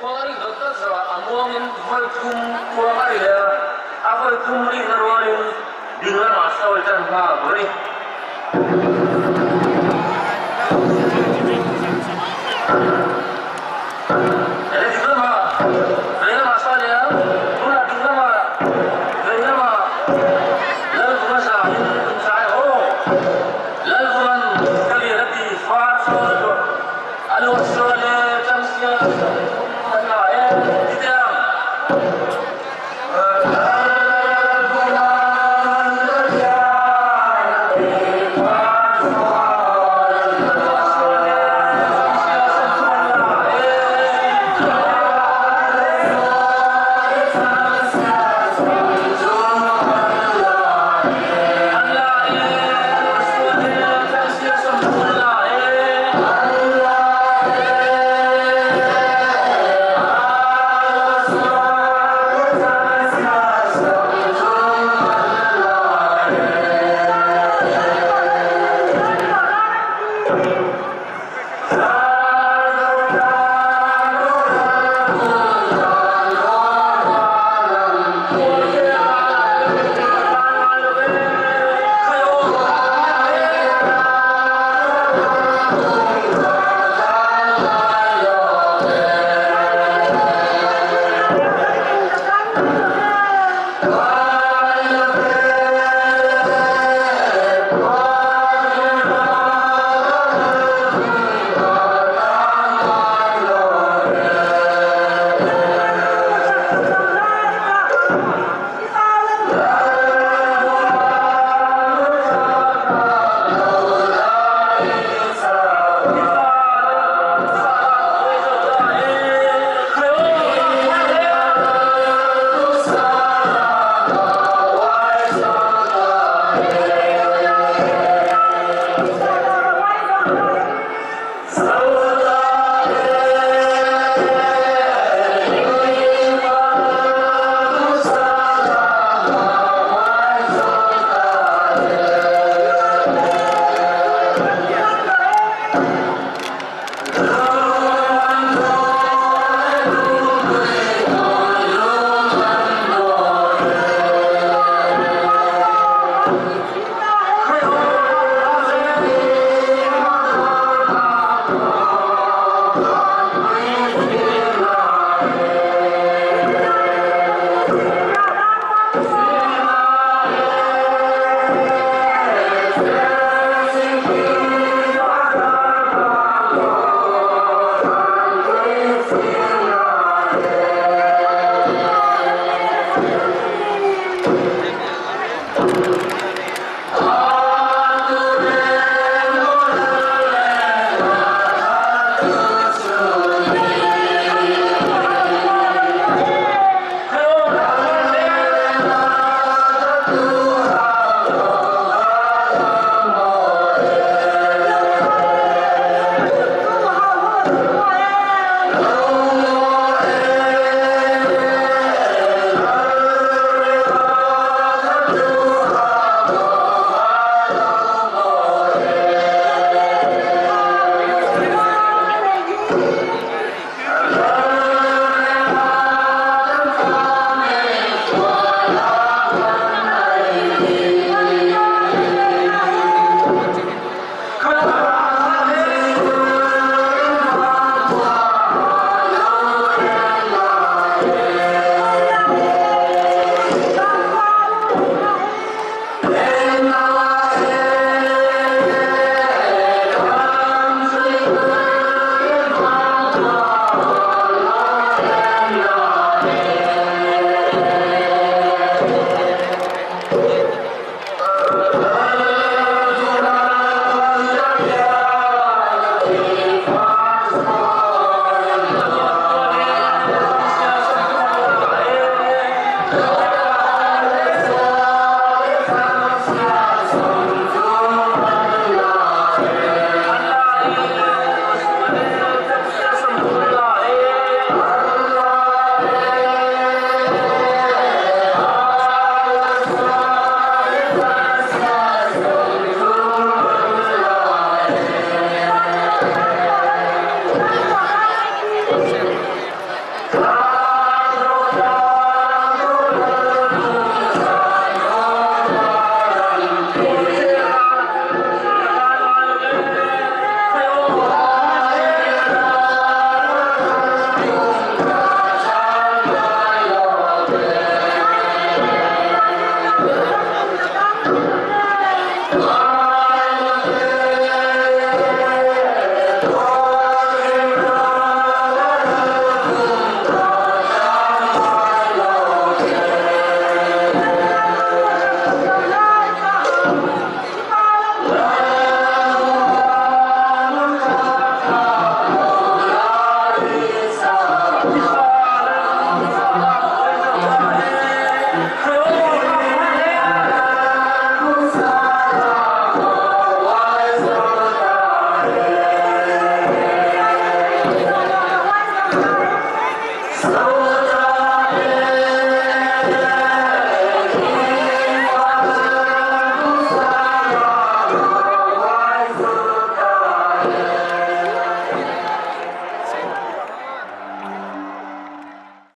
Khuang a rik dawt dawt zawhah a muangin vawi thum khuang a ri leh a, a vawi thum rikna rualin ding lamah sawi tan nghal tur a ni. He ding lamah vei lamah sawi leh a, tunah ding lamah vei lamah Lalvunga za in inzai haw. Lalvunga'n ka lian a ti far sawi tawh. A luat sual e, changsia 30 an la e, ti teh ang. A luat sual e, changsia 30 an la e. An la e, a luat sual e, changsia 30 an la e.